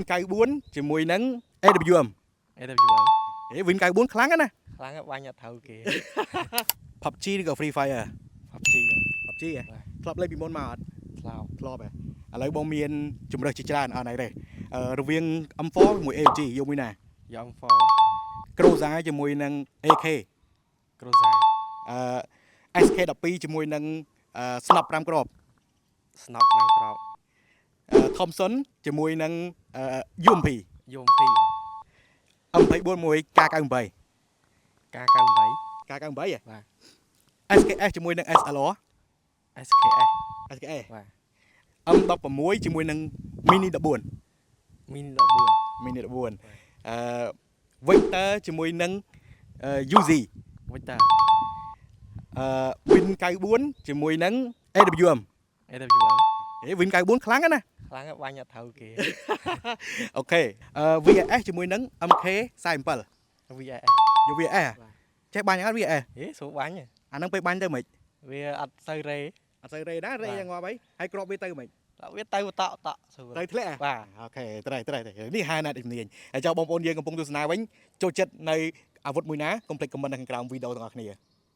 94ជាមួយនឹង AWM។ AWM។ ហេ Win 94ខ្លាំងណាស់ណា។ ខ្លាំងបាញ់អត់ត្រូវគេ។ PUBG ឬក៏ Free Fire? PUBG បង។ PUBG ហ៎? បាទ។ ធ្លាប់លេងពីមុនមកអត់? ធ្លាប់។ ធ្លាប់ហ៎ឥឡូវបងមានជំរើសជាច្រើនអត់ណៃទេរវាង M4 ជាមួយ AUG យកមួយណា? យក M4។ Groza ជាមួយនឹង AK? Groza។ SK12 ជាមួយនឹងស្នប់5គ្រាប់? ស្នប់5គ្រាប់។ Thompson ជាមួយនឹងUMP? UMP បង។ M24 មួយ K98? K98។ K98 ហ៎? បាទ។ SKS ជាមួយនឹង SLR? SKS។ SKS។ បាទ។ M16 ជាមួយនឹង Mini 14? Mini 14។ Mini 14 Vector ជាមួយនឹងUZ? Vector។ Win 94ជាមួយនឹង AWM? AWM។ ហេ Win 94ខ្លាំងណាស់ណា។ ខ្លាំងបាញ់អត់ត្រូវគេ។ OK VSS ជាមួយនឹង MK 47? VSS។ យក VSS? បាទ។ ចេះបាញ់អត់ VSS? ហេស្រួលបាញ់។ អាហ្នឹងពេលបាញ់ទៅមិន វាអត់សូវរេ។ អត់សូវរេណារេ បាទ។ យ៉ាងងាប់អីហើយគ្រាប់វាទៅមិន ដល់វាទៅតក់តក់ស្រួល ទៅធ្លាក់ហ៎? បាទ។ OK ត្រេះត្រេះត្រេះនេះហៅណាត់ជំនាញហើយចៅបងប្អូនយើងកំពុងទស្សនាវិញចូលចិត្តនៅអាវុធមួយណាកុំភ្លេច comment នៅខាងក្រោមវីដេអូទាំងអស់គ្នា។